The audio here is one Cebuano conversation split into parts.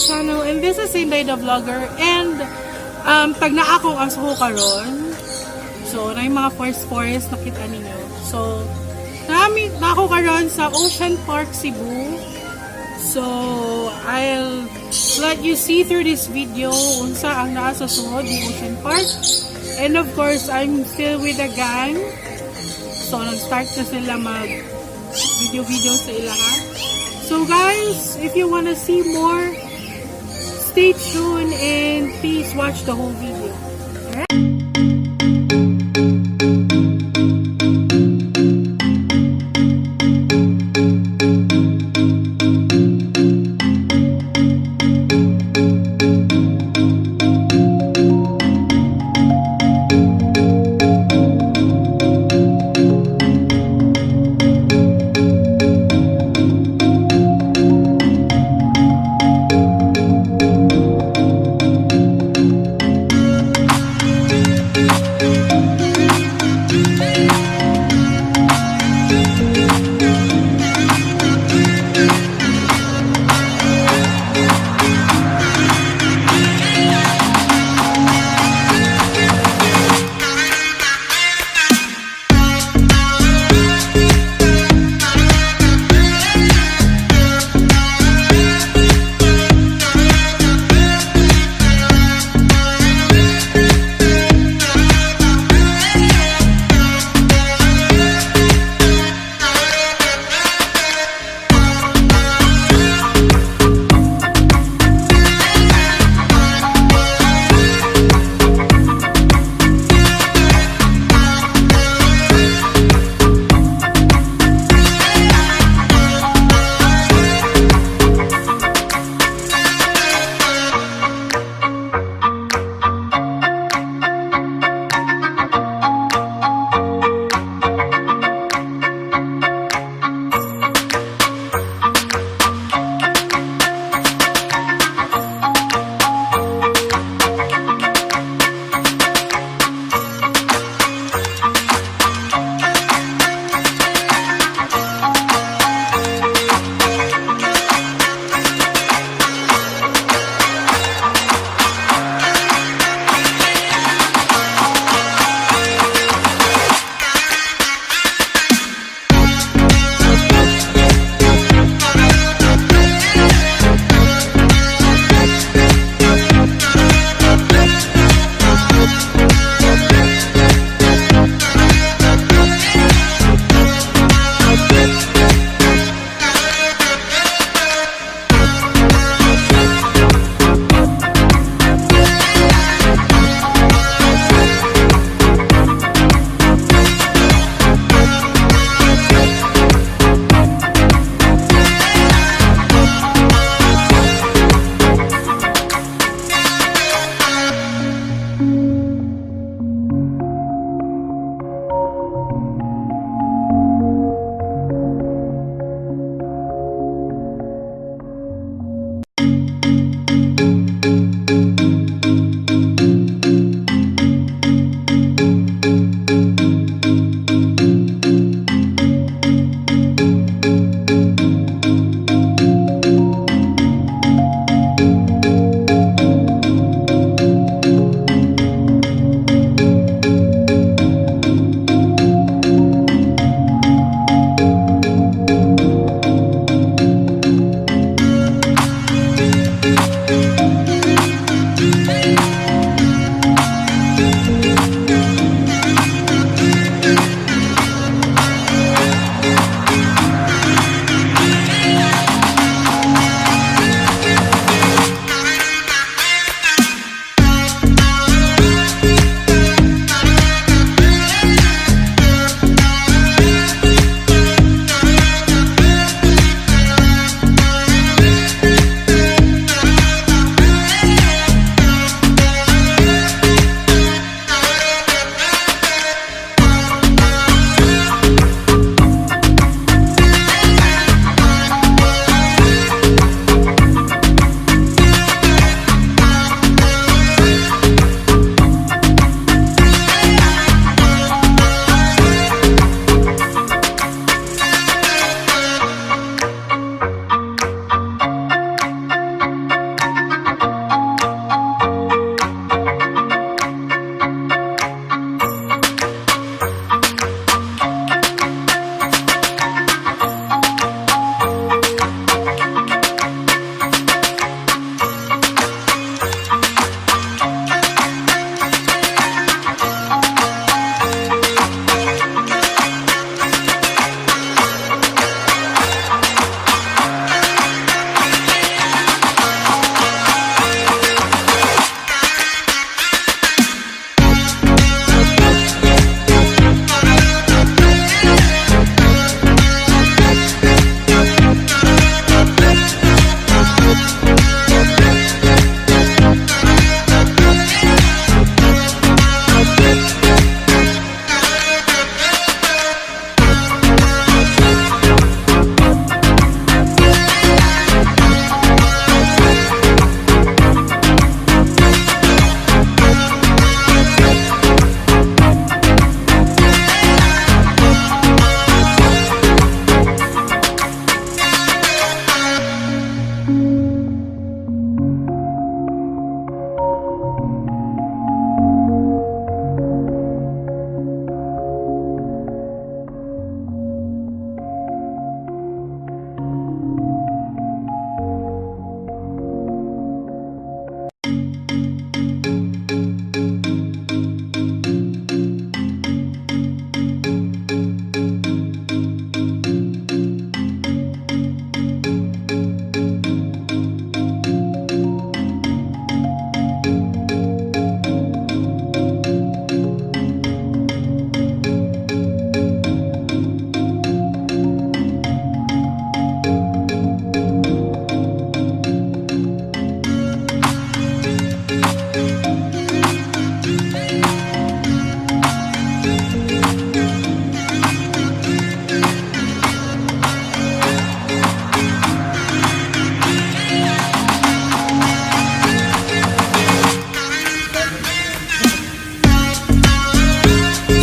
channel, and this is Inday the Vlogger, and tag na akong aso karon. So, na yung mga forest forest nakita ninyo. So, nami na ako karon sa Ocean Park, Cebu. So, I'll let you see through this video unsa ang naa sa sulod ni Ocean Park. And of course, I'm still with the gang. So, nag-start na sila mag video-video sa ilaha. So guys, if you wanna see more, stay tuned and please watch the whole video. Alright?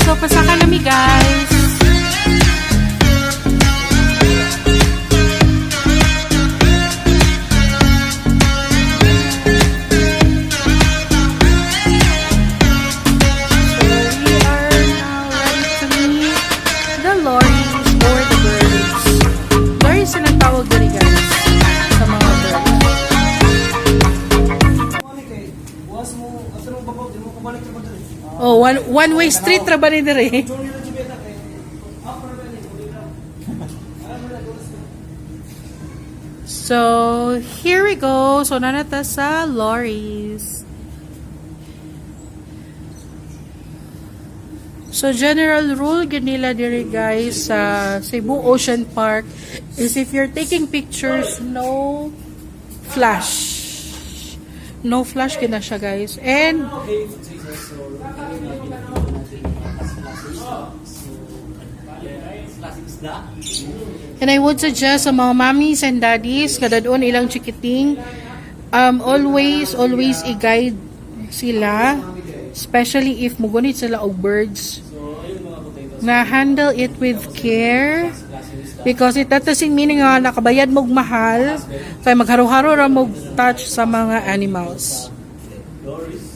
So, pasaka nami, guys. So, we are now ready to meet the lories or the birds. Lories ang tawag diri, guys, sa mga birds. Ano kay buwas mo ato nang babaw di mo pabalik ra ba diri. Oh, one way street ra ba ni diri? Journey ra jud kay up ra ni uli ra. Ano ra gusto. So, here we go. So, nanata sa lories. So, general rule gyud nila diri, guys, sa Cebu Ocean Park is if you're taking pictures, no flash. No flash gyud na siya, guys. And Okay, so kanina pinakita natin yung mga klase. So, yeah, klase isda. And I would suggest sa mga mommies and daddies nga dadon ilang chikiting, always, always i-guide sila, especially if mugunit sila og birds, So, ayun mga potatoes. na handle it with care Klase isda. because it that doesn't mean nga nakabayad mog mahal kay magharo-haro ra mog touch sa mga animals. Loris.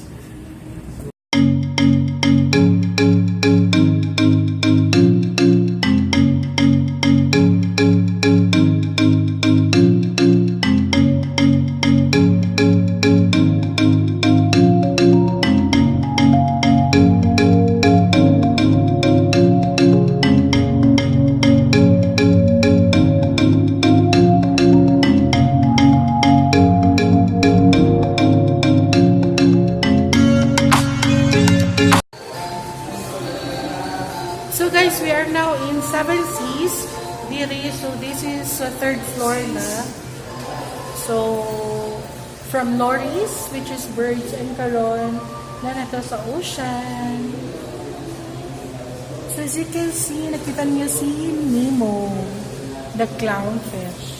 So guys, we are now in Seven Seas diri. So this is third floor na. So from Loris, which is birds, and karon na nato sa ocean. So as you can see, nakita niyo si Nemo, the clownfish.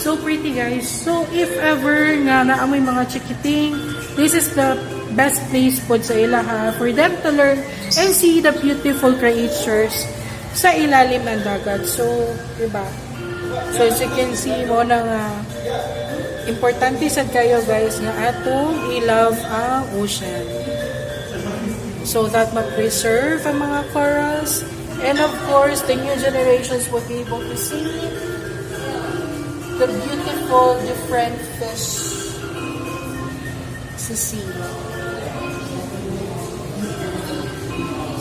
So pretty, guys. So if ever nga naamoy mga chikiting, this is the best place po sa ila ha, for them to learn and see the beautiful creatures sa ilalim ng dagat. So, diba? So as you can see mo na nga importante sad kayo, guys, nga atong i-love ang ocean. So that ma-preserve ang mga corals and of course the new generations will be able to see the beautiful different fish sa sea.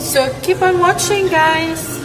So keep on watching, guys!